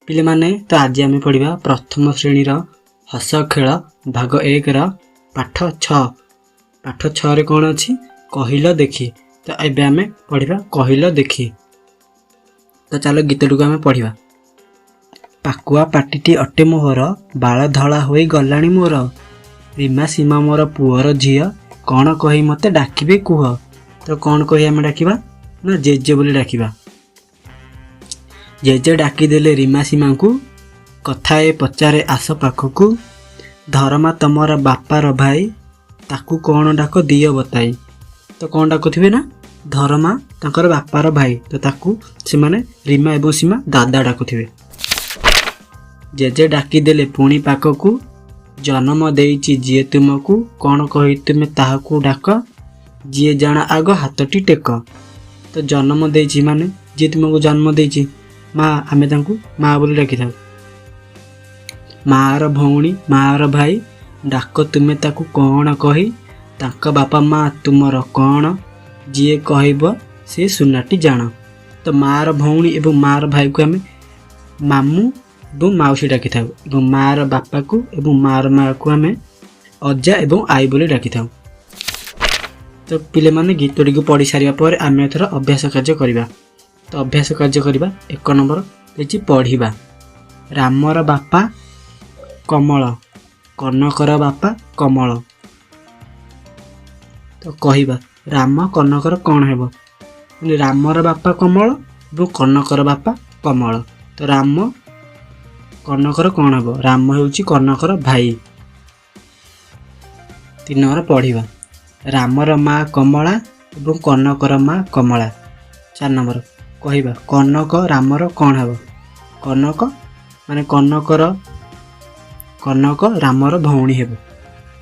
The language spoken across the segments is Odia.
ପିଲାମାନେ, ତ ଆଜି ଆମେ ପଢ଼ିବା ପ୍ରଥମ ଶ୍ରେଣୀର ହସ ଖେଳ ଭାଗ 1ର ପାଠ 6। ପାଠ 6ରେ କ'ଣ ଅଛି, କହିଲ ଦେଖି। ତ ଏବେ ଆମେ ପଢ଼ିବା କହିଲ ଦେଖି। ତ ଚାଲ, ଗୀତଟିକୁ ଆମେ ପଢ଼ିବା। ପାକୁଆ ପାଟିଟି ଅଟେ ମୋହର, ବାଳ ଧଳା ହୋଇ ଗଲାଣି ମୋର। ରୀମା ସୀମା ମୋର ପୁଅର ଝିଅ, କ'ଣ କହି ମୋତେ ଡାକିବେ କୁହ? ତ କ'ଣ କହି ଆମେ ଡାକିବା ନା ଜେଜେ ବୋଲି ଡାକିବା। ଜେଜେ ଡାକିଦେଲେ ରୀମା ସୀମାଙ୍କୁ, କଥାଏ ପଚାରେ ଆସ ପାଖକୁ। ଧରମା ତମର ବାପାର ଭାଇ, ତାକୁ କ'ଣ ଡାକ ଦିଅ ବତାଇ। ତ କ'ଣ ଡାକୁଥିବେ ନା ଧରମା ତାଙ୍କର ବାପାର ଭାଇ, ତ ତାକୁ ସେମାନେ ରୀମା ଏବଂ ସୀମା ଦାଦା ଡାକୁଥିବେ। ଜେଜେ ଡାକିଦେଲେ ପୁଣି ପାଖକୁ, ଜନମ ଦେଇଛି ଯିଏ ତୁମକୁ, କ'ଣ କହି ତୁମେ ତାହାକୁ ଡାକ? ଯିଏ ଜାଣ ଆଗ ହାତଟି ଟେକ। ତ ଜନମ ଦେଇଛି ମାନେ ଯିଏ ତୁମକୁ ଜନ୍ମ ଦେଇଛି, ମା, ଆମେ ତାଙ୍କୁ ମା ବୋଲି ଡାକିଥାଉ। ମାର ଭଉଣୀ, ମାର ଭାଇ, ଡାକ ତୁମେ ତାକୁ କ'ଣ କହି? ତାଙ୍କ ବାପା ମା ତୁମର କ'ଣ? ଯିଏ କହିବ ସେ ସୁନାଟି ଜାଣ। ତ ମାର ଭଉଣୀ ଏବଂ ମାର ଭାଇକୁ ଆମେ ମାମୁଁ ଏବଂ ମାଉସୀ ଡାକିଥାଉ ଏବଂ ମାର ବାପାକୁ ଏବଂ ମାର ମାକୁ ଆମେ ଅଜା ଏବଂ ଆଈ ବୋଲି ଡାକିଥାଉ। ତ ପିଲାମାନେ, ଗୀତଟିକୁ ପଢ଼ି ସାରିବା ପରେ ଆମେ ଏଥର ଅଭ୍ୟାସ କାର୍ଯ୍ୟ କରିବା। ତ ଅଭ୍ୟାସ କାର୍ଯ୍ୟ କରିବା। 1 ନମ୍ବର ଦେଇଛି ପଢ଼ିବା। ରାମର ବାପା କମଳ, କନକର ବାପା କମଳ। ତ କହିବା, ରାମ କନକର କ'ଣ ହେବ? ମାନେ ରାମର ବାପା କମଳ ଏବଂ କନକର ବାପା କମଳ। ତ ରାମ କନକର କ'ଣ ହେବ? ରାମ ହେଉଛି କନକର ଭାଇ। 3 ନମ୍ବର ପଢ଼ିବା। ରାମର ମା କମଳା ଏବଂ କନକର ମା କମଳା। 4 ନମ୍ବର କହିବା। କନକ ରାମର କ'ଣ ହେବ? କନକ ମାନେ କନକ ରାମର ଭଉଣୀ ହେବ।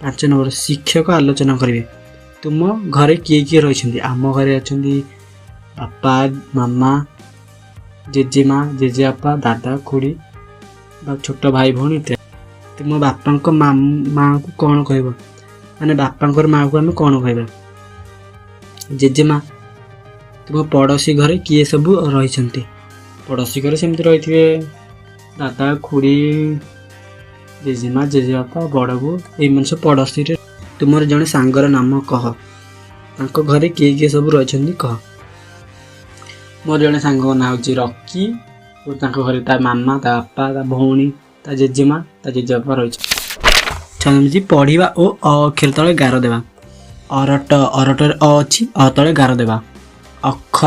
5 ନମ୍ବର, ଶିକ୍ଷକ ଆଲୋଚନା କରିବେ। ତୁମ ଘରେ କିଏ କିଏ ରହିଛନ୍ତି? ଆମ ଘରେ ଅଛନ୍ତି ବାପା, ମାମା, ଜେଜେମା, ଜେଜେବାପା, ଦାଦା, ଖୁଡ଼ି ବା ଛୋଟ ଭାଇ ଭଉଣୀ ଇତ୍ୟାଦି। ତୁମ ବାପାଙ୍କ ମାଆକୁ କ'ଣ କହିବ? ମାନେ ବାପାଙ୍କର ମାଆକୁ ଆମେ କ'ଣ କହିବା? ଜେଜେମା। ତୁମ ପଡ଼ୋଶୀ ଘରେ କିଏ ସବୁ ରହିଛନ୍ତି? ପଡ଼ୋଶୀ ଘରେ ସେମିତି ରହିଥିବେ ଦାଦା, ଖୁଡ଼ି, ଜେଜେମା, ଜେଜେବାପା, ବଡ଼ ବୋଉ, ଏଇମାନେ ସବୁ ପଡ଼ୋଶୀରେ। ତୁମର ଜଣେ ସାଙ୍ଗର ନାମ କହ। ତାଙ୍କ ଘରେ କିଏ କିଏ ସବୁ ରହିଛନ୍ତି କହ। ମୋର ଜଣେ ସାଙ୍ଗଙ୍କ ନାଁ ହେଉଛି ରକି ଓ ତାଙ୍କ ଘରେ ତା ମାମା, ତା ବାପା, ତା ଭଉଣୀ, ତା ଜେଜେମା, ତା ଜେଜେବାପା ରହିଛନ୍ତି। 6 ନମ୍ବର ପଢ଼ିବା ଓ ଅ ଅକ୍ଷର ତଳେ ଗାର ଦେବା। ଅରଟ, ଅରଟରେ ଅ ଅଛି, ଅ ତଳେ ଗାର ଦେବା। ଅଖ,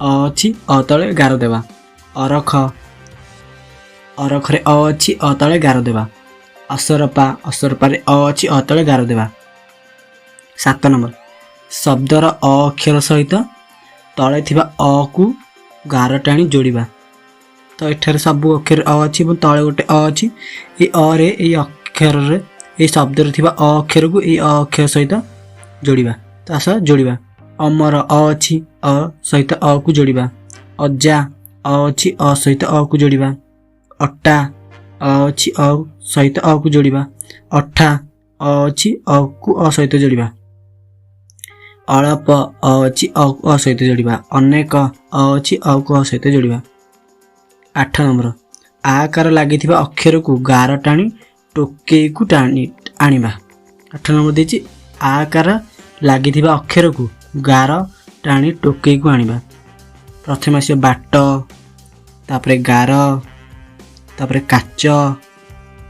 ଅ ଅଛି, ଅ ତଳେ ଗାର ଦେବା। ଅରଖ, ଅରଖରେ ଅ ଅଛି, ଅ ତଳେ ଗାର ଦେବା। ଅସରପା, ଅସରପାରେ ଅ ଅଛି, ଅ ତଳେ ଗାର ଦେବା। 7 ନମ୍ବର, ଶବ୍ଦର ଅ ଅକ୍ଷର ସହିତ ତଳେ ଥିବା ଅ କୁ ଗାର ଟାଣି ଯୋଡ଼ିବା। ତ ଏଠାରେ ସବୁ ଅକ୍ଷର ଅ ଅଛି ଏବଂ ତଳେ ଗୋଟେ ଅ ଅଛି। ଏଇ ଅ ରେ, ଏଇ ଅକ୍ଷରରେ, ଏଇ ଶବ୍ଦରେ ଥିବା ଅ ଅକ୍ଷରକୁ ଏଇ ଅ ଅକ୍ଷର ସହିତ ଯୋଡ଼ିବା। ତ ଆସ ଯୋଡ଼ିବା। ଅମର, ଅ ଅଛି, ଅ ସହିତ ଅ କୁ ଯୋଡ଼ିବା। ଅଜା, ଅ ଅଛି, ଅ ସହିତ ଅ କୁ ଯୋଡ଼ିବା। ଅଟା, ଅ ଅଛି, ଅ ସହିତ ଅ କୁ ଯୋଡ଼ିବା। ଅଠା, ଅ ଅଛି, ଅ କୁ ଅ ସହିତ ଯୋଡ଼ିବା। ଅଳପ, ଅ ଅଛି, ଅ କୁ ଅ ସହିତ ଯୋଡ଼ିବା। ଅନେକ, ଅ ଅଛି, ଅ କୁ ଅ ସହିତ ଯୋଡ଼ିବା। 8 ନମ୍ବର, ଆକାର ଲାଗିଥିବା ଅକ୍ଷରକୁ ଗାର ଟାଣି ଟୋକେଇକୁ ଟାଣି ଆଣିବା। 8 ନମ୍ବର ଦେଇଛି, ଆକାର ଲାଗିଥିବା ଅକ୍ଷରକୁ ଗାର ଟାଣି ଟୋକେଇକୁ ଆଣିବା। ପ୍ରଥମେ ଆସିବ ବାଟ, ତାପରେ ଗାର, ତାପରେ କାଚ,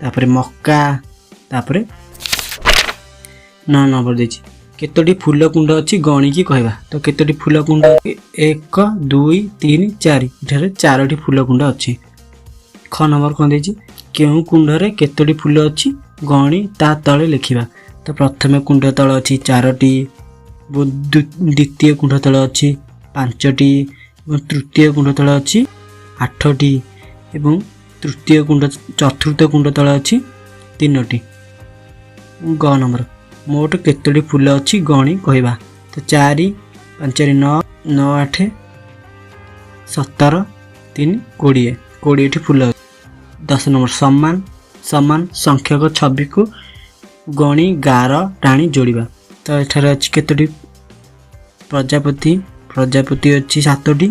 ତାପରେ ମକା, ତାପରେ। 9 ନମ୍ବର ଦେଇଛି, କେତୋଟି ଫୁଲ କୁଣ୍ଡ ଅଛି ଗଣିକି କହିବା। ତ କେତୋଟି ଫୁଲ କୁଣ୍ଡ? 1, 2, 3, 4। ଏଠାରେ ଚାରୋଟି ଫୁଲ କୁଣ୍ଡ ଅଛି। ଖ ନମ୍ବର କ'ଣ ଦେଇଛି? କେଉଁ କୁଣ୍ଡରେ କେତୋଟି ଫୁଲ ଅଛି ଗଣି ତା ତଳେ ଲେଖିବା। ତ ପ୍ରଥମେ କୁଣ୍ଡ ତଳେ ଅଛି ଚାରୋଟି, ଦ୍ୱିତୀୟ କୁଣ୍ଡ ତଳେ ଅଛି ପାଞ୍ଚଟି ଏବଂ ତୃତୀୟ କୁଣ୍ଡ ତଳେ ଅଛି ଆଠଟି ଏବଂ ତୃତୀୟ କୁଣ୍ଡ ଚତୁର୍ଥ କୁଣ୍ଡ ତଳେ ଅଛି ତିନୋଟି। ଗ ନମ୍ବର, ମୋଟ କେତୋଟି ଫୁଲ ଅଛି ଗଣି କହିବା। ତ 4, 5, 9, 9, 8, 17, 3, 20, 20ଟି ଫୁଲ ଅଛି। 10 ନମ୍ବର, ସମାନ ସମାନ ସଂଖ୍ୟକ ଛବିକୁ ଗଣି ଗାର ଟାଣି ଯୋଡ଼ିବା। ତ ଏଠାରେ ଅଛି କେତୋଟି ପ୍ରଜାପତି? ପ୍ରଜାପତି ଅଛି ସାତୋଟି।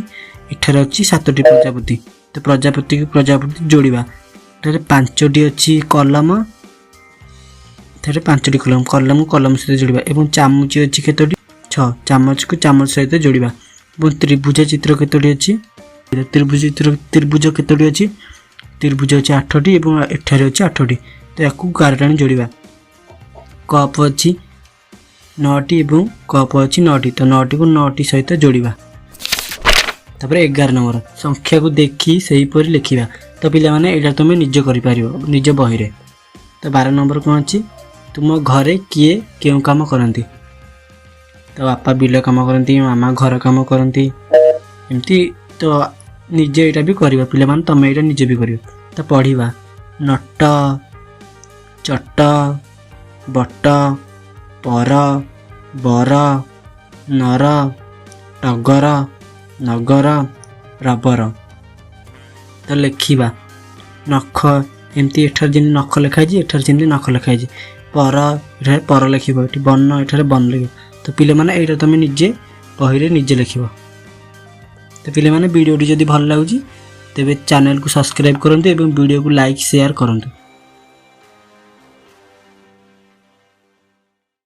ଏଠାରେ ଅଛି ସାତୋଟି ପ୍ରଜାପତି। ତ ପ୍ରଜାପତିକୁ ପ୍ରଜାପତି ଯୋଡ଼ିବା। ଏଠାରେ 5ଟି ଅଛି କଲମ, ଏଠାରେ 5ଟି କଲମ, କଲମକୁ କଲମ ସହିତ ଯୋଡ଼ିବା। ଏବଂ ଚାମଚ ଅଛି କେତୋଟି? 6, ଚାମଚକୁ ଚାମଚ ସହିତ ଯୋଡ଼ିବା। ଏବଂ ତ୍ରିଭୁଜ ଚିତ୍ର କେତୋଟି ଅଛି? ତ୍ରିଭୁଜ ଚିତ୍ର, ତ୍ରିଭୁଜ କେତୋଟି ଅଛି? ତ୍ରିଭୁଜ ଅଛି 8ଟି ଏବଂ ଏଠାରେ ଅଛି 8ଟି, ତ ୟାକୁ ଗାର ଟାଣି ଯୋଡ଼ିବା। କପ୍ ଅଛି 9ଟି ଏବଂ କପ୍ ଅଛି 9ଟି, ତ 9ଟିକୁ 9ଟି ସହିତ ଯୋଡ଼ିବା। ତାପରେ 11 ନମ୍ବର, ସଂଖ୍ୟାକୁ ଦେଖି ସେହିପରି ଲେଖିବା। ତ ପିଲାମାନେ, ଏଇଟା ତୁମେ ନିଜେ କରିପାରିବ ନିଜ ବହିରେ। ତ 12 ନମ୍ବର କ'ଣ ଅଛି? ତୁମ ଘରେ କିଏ କେଉଁ କାମ କରନ୍ତି? ତ ବାପା ବିଲ କାମ କରନ୍ତି, ମାମା ଘର କାମ କରନ୍ତି, ଏମିତି। ତ ନିଜେ ଏଇଟା ବି କରିବ ପିଲାମାନେ, ତମେ ଏଇଟା ନିଜେ ବି କରିବ। ତ ପଢ଼ିବା, ନଟ, ଚଟ, ବଟ, ପର, ବର, ନର, ଟଗର, ନଗର, ରବର। ତ ଲେଖିବା, ନଖ, ଏମିତି ଏଠାରେ ଯେମିତି ନଖ ଲେଖା ହେଇଛି, ଏଠାରେ ଯେମିତି ନଖ ଲେଖା ହେଇଛି। ପର, ଏଠାରେ ପର ଲେଖିବ, ଏଠି ବନ, ଏଠାରେ ବନ ଲେଖିବ। ତ ପିଲାମାନେ, ଏଇଟା ତମେ ନିଜେ ବହିରେ ନିଜେ ଲେଖିବ। ତ ପିଲାମାନେ, ଭିଡ଼ିଓଟି ଯଦି ଭଲ ଲାଗୁଛି ତେବେ ଚ୍ୟାନେଲକୁ ସବସ୍କ୍ରାଇବ୍ କରନ୍ତୁ ଏବଂ ଭିଡ଼ିଓକୁ ଲାଇକ୍, ସେୟାର କରନ୍ତୁ।